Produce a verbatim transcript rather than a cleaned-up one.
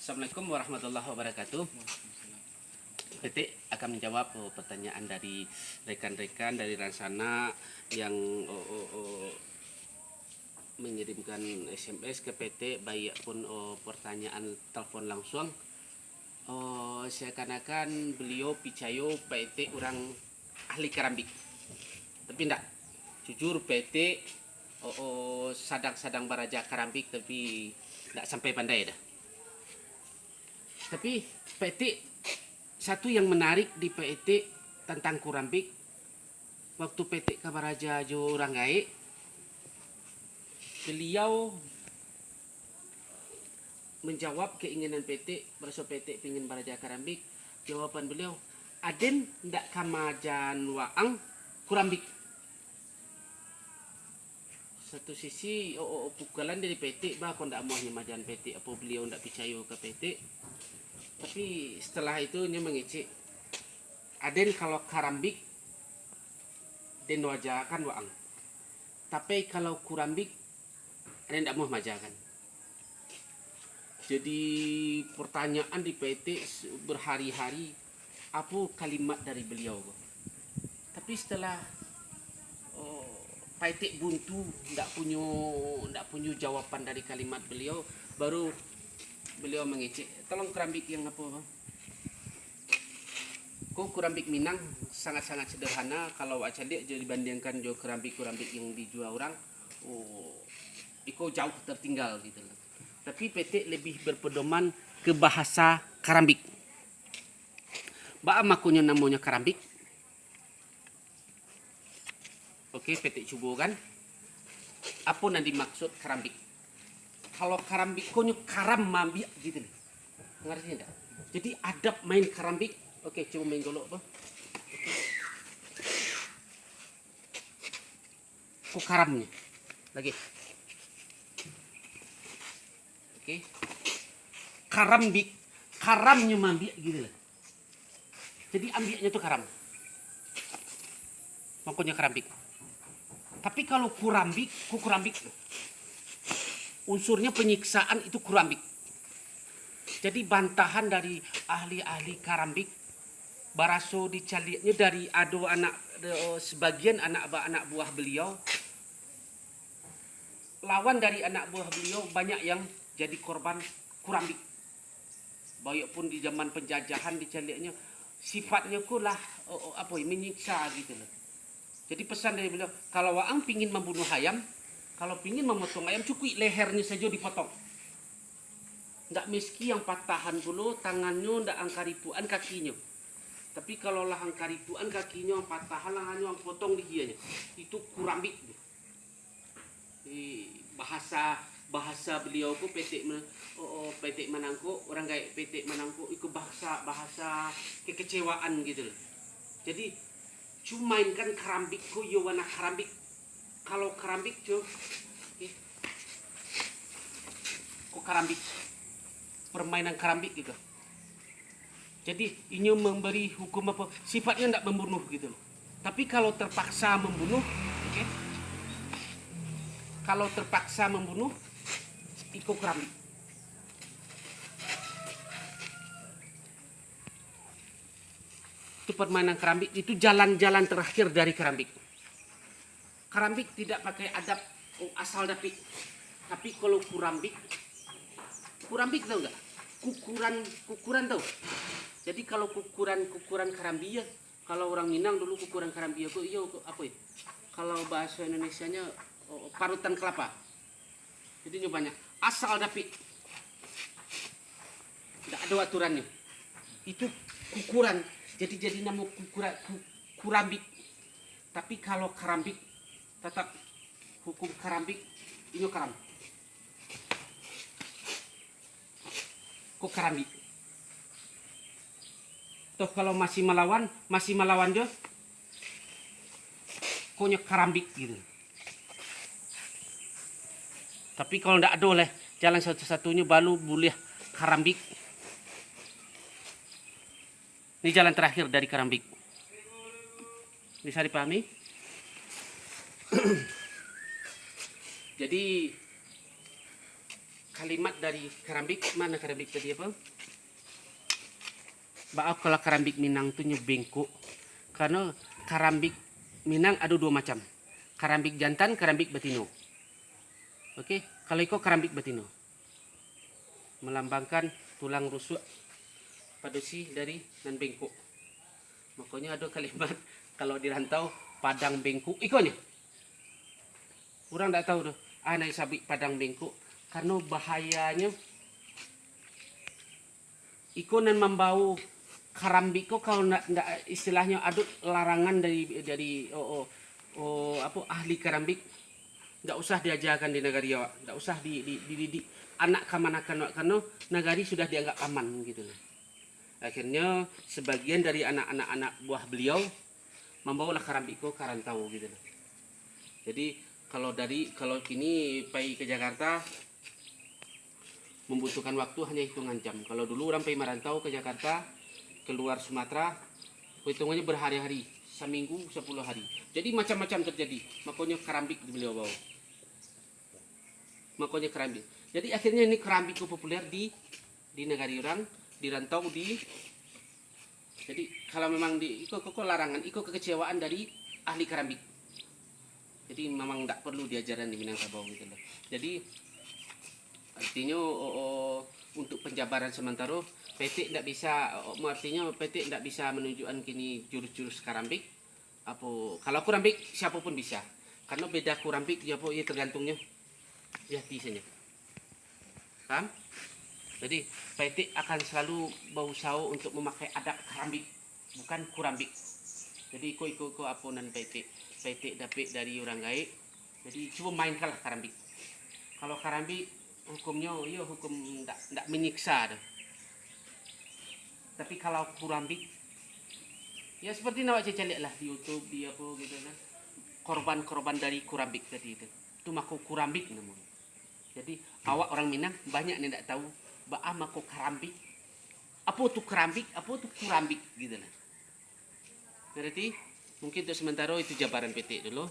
Assalamualaikum warahmatullahi wabarakatuh. Petik akan menjawab, oh, pertanyaan dari rekan-rekan dari Rangsana yang, oh, oh, oh, mengirimkan S M S ka Petik, baik pun, oh, pertanyaan telepon langsung. Oh, seakan-akan beliau picayo Petik urang ahli karambik. Tapi ndak. Jujur, Petik, oh, oh, sadang-sadang baraja karambik, tapi ndak sampai pandai doh. Tapi Petik, satu yang menarik di Petik tantang kurambik, waktu Petik ka baraja jo urang gaek, beliau menjawab keinginan Petik, baraso Petik pingin baraja karambik. Jawaban beliau, "Aden ndak ka maajan waang kurambik." Satu sisi, oh, oh, oh, pukulan dari Petik, bah, kok ndak amuahnyo maajan Petik, apo beliau ndak picayo ka Petik. Tapi setelah itu, nyo mangecek, "Aden kalau karambik, den ajakan waang. Tapi kalau kurambik, aden ndak amuah maajakan." Jadi, pertanyaan di Petik se-, berhari-hari, apo kalimat dari beliau ko. Tapi setelah, oh, Petik buntu, ndak punyo, ndak punyo jawaban dari kalimat beliau, baru beliau mangecek, "Tolong karambik yang apo, Bang?" Ko kurambik Minang sangat-sangat sederhana, kalau awak caliak jo dibandingkan jo karambik-karambik yang dijua urang, oh, iko jauh tertinggal gitu loh. Tapi Petik lebih berpedoman ke bahasa karambik. Baa makonyo namonyo karambik? Oke, Petik cubo kan. Apo nan dimaksud karambik? Kalau karambik ko nyo karam maambiak gitu loh. Ngarti ndak? Jadi adab main karambik. Oke, cubo main golok apa? Ko karamnyo. Lagi. Oke. Karambik. Karamnyo maambiak gitu loh. Jadi ambiaknyo tu karam. Makonyo karambik. Tapi kalau kurambik, ku kurambik. Unsurnyo penyiksaan itu kurambik. Jadi bantahan dari ahli-ahli karambik, baraso dicaliaknyo dari ado anak, eh, sebagian anak ba-, anak buah beliau, lawan dari anak buah beliau banyak yang jadi korban kurambik. Baik pun di zaman penjajahan dicaliaknyo, sifatnyo ko lah, o, o, apo yo, menyiksa gitu loh. Jadi pesan dari beliau, kalau waang pingin mambunuah ayam, kalau pingin mamotong ayam, cukuik lehernyo sajo dipotong. Ndak meski ang patahan pulo tangannyo, ndak ang karipuakan kakinyo. Tapi kalau lah ang karipuakan kakinyo, ang patahan lah, ang potong lihianyo. Itu kurambik. Di bahasa, bahasa beliau ko Petik Ma-, o, o, Petik Manangkok, urang gaek Petik Manangkok, iko bahasa, bahasa kekecewaan gitu loh. Jadi, cumainkan karambik ko, iyo wana karambik. Kalau karambik tu, oke. Ko karambik. Permainan karambik gitu. Jadi, inyo memberi hukum apa, sifatnyo ndak membunuh gitu loh. Tapi kalau terpaksa membunuh, oke, kalau terpaksa membunuh, iko karambik. Itu permainan karambik, itu jalan-jalan terakhir dari karambik. Karambik tidak pakai adab, oh, asal dapik. Tapi kalau kurambik, kurambik tahu nggak? Kukuran, kukuran tahu? Jadi kalau kukuran, kukuran karambia, kalau orang Minang dulu kukuran karambia ko, iyo, ko, apa ya? Kalau bahasa Indonesianya, oh, parutan kelapa. Jadi nyo banyak. Asal dapik. Ndak ado aturannyo. Itu kukuran. Jadi, jadi namo kukura-, ku-, kurambik. Tapi kalau karambik, tatap hukum karambik, inyo karam. Ko karambik. Toh kalau masih malawan, masih malawan jo, ko nyo karambik gitu. Tapi kalau ndak ado leh, jalan satu-satunyo baru buliah karambik. Ini jalan terakhir dari karambik. Bisa dipahami? Jadi, Kalimat dari karambik, ma nan karambik tadi apo? Baa kalau karambik Minang tu nyo bengkok? Karano karambik Minang ado duo macam. Karambik jantan, karambik batino. Oke, kalau iko karambik batino. Melambangkan tulang rusuk padusi dari nan bengkok. Makonyo ado kalimat, kalau di rantau, padang bengkok. Iko nyo. Urang dak tahu tu, ah, nan disabuik padang bengkok, karano bahayanyo iko nan mambawo karambik ko, kalau ndak, ndak, istilahnyo ado larangan dari, dari, oh, oh, oh, apo, ahli karambik, ndak usah diajakan di nagari awak, ndak usah di, di, dididik anak kamanakan awak, karano nagari sudah dianggap aman gitu nah. Akhirnyo, sebagian dari anak-anak, anak buah beliau mambawolah karambik ko ka rantau gitu nah. Jadi, kalau dari, kalau kini pai ka Jakarta, membutuhkan waktu hanya hitungan jam. Kalau dulu urang pai marantau ka Jakarta, keluar Sumatera, hitungannyo berhari-hari, saminggu, sapuluah hari. Jadi, macam-macam terjadi. Makonyo karambik beliau bawo. Makonyo karambik. Jadi, akhirnyo ini karambik ko populer di, di nagari urang, di rantau, di, jadi, kalau memang di, iko, iko, iko larangan, iko kekecewaan dari ahli karambik. Jadi, memang ndak perlu diajaran di Minangkabau gitu loh. Jadi, artinyo, oh, oh, untuk penjabaran sementaro, Petek ndak bisa, oh, artinyo Petek ndak bisa menunjukkan kini jurus-jurus karambik. Apo, kalau kurambik, siapo pun bisa. Karano beda kurambik jo apo, iyo tergantungnyo di hati sajo. Paham? Jadi, Petek akan selalu bausaho untuk memakai adat karambik, bukan kurambik. Jadi, iko, iko, iko apo nan Petek, Petek dapek dari urang gaek. Jadi, cubo mainkanlah karambik. Kalau karambik, hukumnyo, iyo, hukum ndak, ndak menyiksa tu. Tapi kalau kurambik, ya seperti nan awak caliak lah di YouTube, di apo gitu kan. Korban-korban dari kurambik tadi tu. Tu mako kurambik namonyo. Jadi, awak urang Minang banyak nan ndak tahu baa mako karambik. Apo tu karambik, apo tu kurambik gitu nah. Berarti, mungkin untuk sementaro itu jabaran Petek dulu.